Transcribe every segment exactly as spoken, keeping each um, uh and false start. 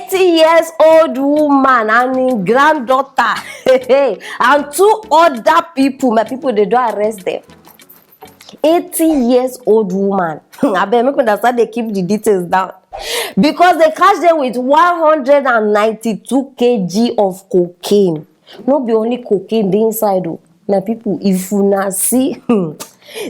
Eighty years old woman and im granddaughter and two other people, my people, they don arrest them. Eighty years old woman. Abeg, make una start dey keep the details down, because they catch them with one hundred and ninety-two kg of cocaine. No be only cocaine dey inside o, my people. If una see, hmm,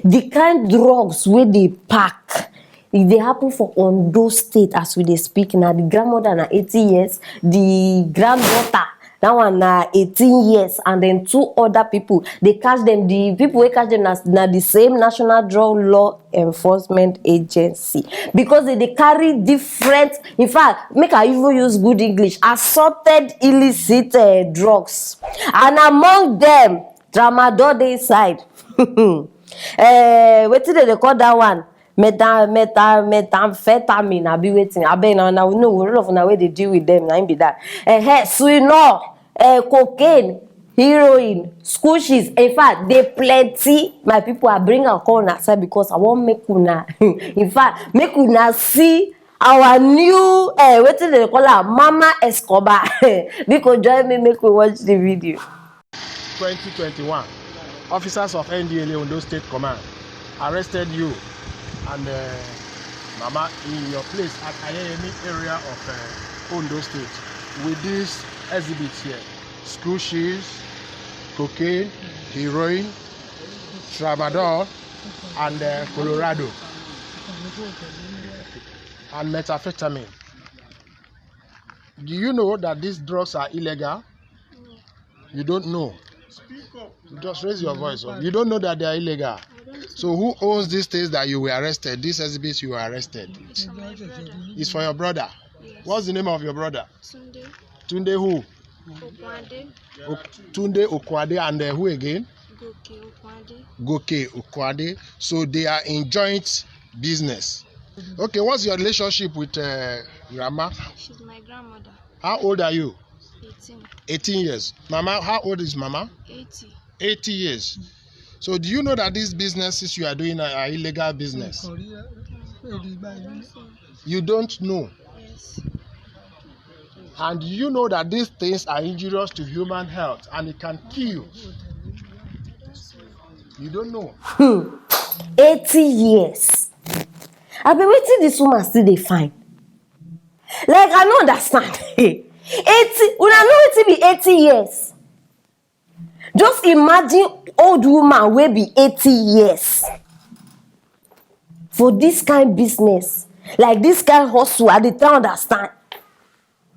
the kind drugs wey dey pack, e dey happen for Ondo State as we dey speak now. The grandmother na eighty years, the granddaughter, that one na eighteen years, and then two other people, they catch them. The people wey catch them na, na the same National Drug Law Enforcement Agency, because they dey carry different, in fact, make I even use good English, assorted illicit, eh, drugs, and among them, tramadol dey inside. Eh, wetin dem dey call that one? Meta, meta, methamphetamine, abi wetin? Abeg, na, na, no, all of una wey dey deal with them, na im be that. Eh, eh, Suinor, eh, cocaine, heroin, school shoes. In fact, they plenty. My people, I bring am come una side because I wan make una, in fact, make una see our new, eh, wetin dem dey call am, Mama Escobar. Biko, join me, make we watch the video. Twenty twenty-one, officers of N D L A Ondo State Command arrested you and, uh, Mama in your place at Ayeyemi area of, uh, Ondo State with these exhibits here: screw shoes, cocaine, heroin, tramadol, and, uh, Colorado, and methamphetamine. Do you know that these drugs are illegal? You don't know. Just raise your voice up. You don't know that they are illegal. So who owns these things that you were arrested? These exhibits you were arrested? It's for your brother. What's the name of your brother? Tunde. Tunde who? Okwade. Ok-, Tunde Okwade and, uh, who again? Goke Okwade. Goke Okwade. So they are in joint business. Okay, what's your relationship with, uh, Grandma? She's my grandmother. How old are you? Eighteen. Eighteen years. Mama, how old is Mama? Eighty. Eighty years. So do you know that these businesses you are doing are, are illegal business? You don't know. Yes. And you know that these things are injurious to human health and it can kill you. You don't know. Hmm. Eighty years. I be waiting this woman still dey fine. Like, I no understand. Eighty, una know wetin be eighty years? Just imagine old woman wey be eighty years for this kind business, like, this kind hustle, I dey try understand.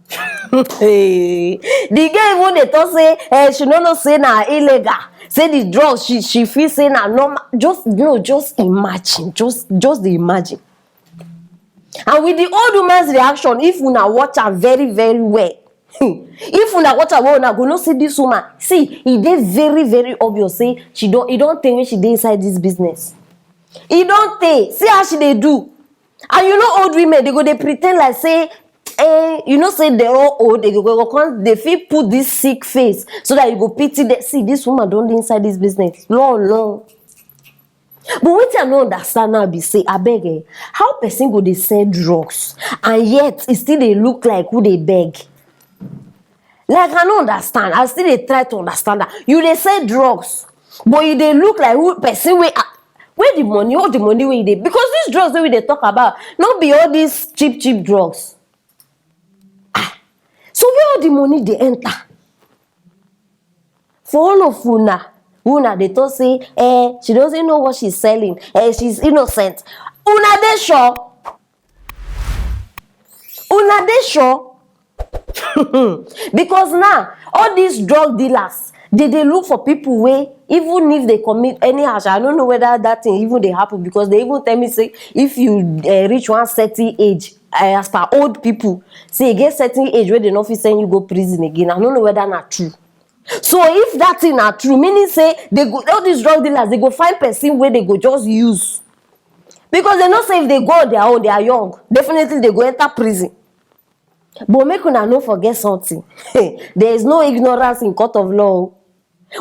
Hey, the girl even dey talk say, eh, she no know say na illegal, say the drugs, she, she feel say na normal. Just, no, just imagine, just, just dey imagine. And with the old woman's reaction, if una watch am very, very well, if una watch am well, una go know say this woman, see, e dey very, very obvious say she don, e don tey wey she dey inside this business. E don tey. See how she dey do. And you know old women, they go dey pretend like say, eh, you know say they all old, they go, go come, they fit put this sick face so that you go pity them. See, this woman don dey inside this business long, long. But wetin I no understand now be say, abeg, eh, how person go dey sell drugs and yet e still dey look like who dey beg? Like, I no understand. I still dey try to understand that. You dey sell drugs, but you dey look like who, person wey, ah, where the money, all the money wey you dey, because these drugs wey we dey talk about, no be all these cheap, cheap drugs. Ah, so where all the money dey enter? For all of una, una dey talk say, eh, she doesn't know what she's selling, eh, she's innocent. Una dey sure? Una dey sure? Because now, all these drug dealers, they dey look for people wey, even if they commit any action, I don't know whether that thing even dey happen, because they even tell me say if you, eh, reach one certain age, eh, as per old people, say e get certain age wey they no fit send you go prison again. I no know whether na true. So if that thing na true, meaning say they go, all these drug dealers, they go find person wey they go just use. Because they know say if they go on their own, they are young, definitely they go enter prison. But make una no forget something. There is no ignorance in court of law.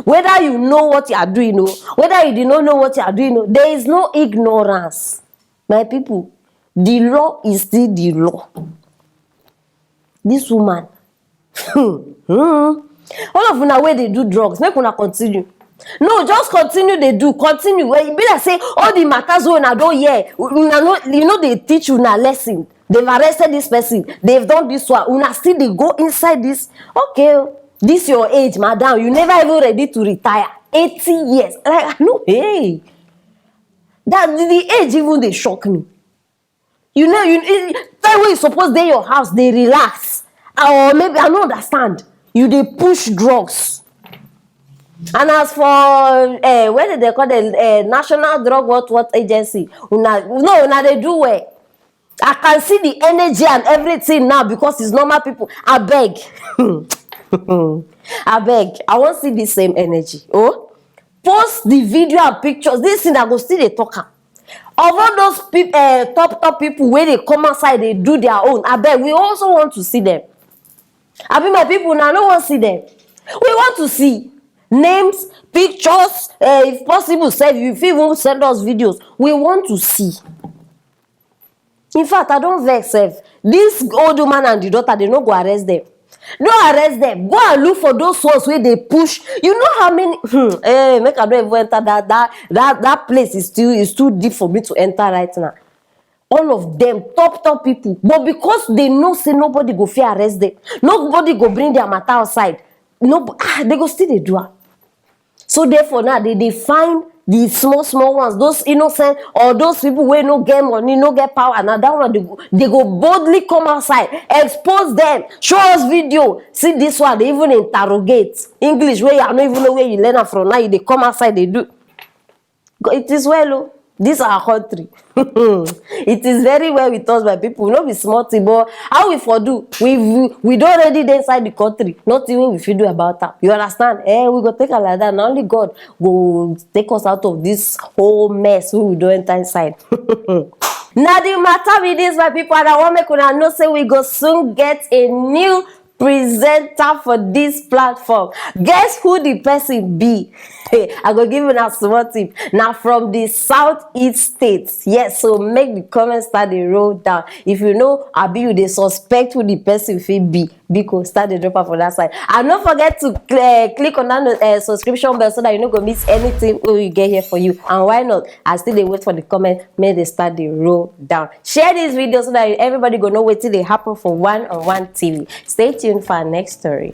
Whether you know what you are doing, oh, whether you did not know what you are doing, oh, there is no ignorance. My people, the law is still the law. This woman. Hmm. All of una wey dey do drugs, make una continue. No, just continue dey do, continue. Well, e be like say all the matters wey una don hear, una no, you know, dey teach una lesson. They've arrested this person, they've done this one. Una still dey go inside this. Okay, this your age, madam. You never even ready to retire. Eighty years. Like, no, hey. That the age even dey shock me. You know, you, time wey you suppose dey your house, dey relax, or maybe I no understand. You dey push drugs. And as for uh, what they call the uh, National Drug What What Agency, una no, una dey do well. I can see the energy and everything now because it's normal people. I beg, I beg. I wan see the same energy. Oh, post the video and pictures. This thing I go still dey talk am. Of all those peop- uh, top top people wey dey come outside dey do their own, abeg, we also want to see them. Abi my people, una no wan see them? We want to see names, pictures, uh, if possible sef, you fit even send us videos. We want to see. In fact, I don vex sef. This old woman and the daughter, they no go arrest them. No arrest them. Go and look for those ones wey dey push. You know how many? Hmm, eh, make I no even enter that that that that place. Is still is too deep for me to enter right now. All of them, top top people, but because they know say nobody go fit arrest them, nobody go bring their matter outside. No, ah, they go still dey do am. So therefore now they dey find the small small ones, those innocent or those people wey no get money, no get power. Now that one they go, they go boldly come outside, expose them, show us video. See this one, they even interrogate. English wey I no even know where you learn am from, now you dey come outside dey do. Go- It is well, oh. This our country. It is very well with us, my people. No be small thing, but how we for do? We we, we don already dey inside the country. Nothing wey we fit do about am. You understand? Eh, we go take am like that. Na only God go take us out of this whole mess wey we don enter inside. Na the matter be this, my people, and I wan make una know say we go soon get a new presenter for this platform. Guess who the person be? Hey, I go give una small tip. Na from the southeast states. Yes, so make the comments start dey roll down. If you know, abi you dey suspect who the person fit be, biko start dey drop am for that side. And no forget to cl- click on that uh, subscription bell so that you no go miss anything wey we get here for you. And why not? I still dey wait for the comment. Make they start dey roll down. Share this video so that everybody go know wetin dey happen for One on One T V. Stay tuned for our next story.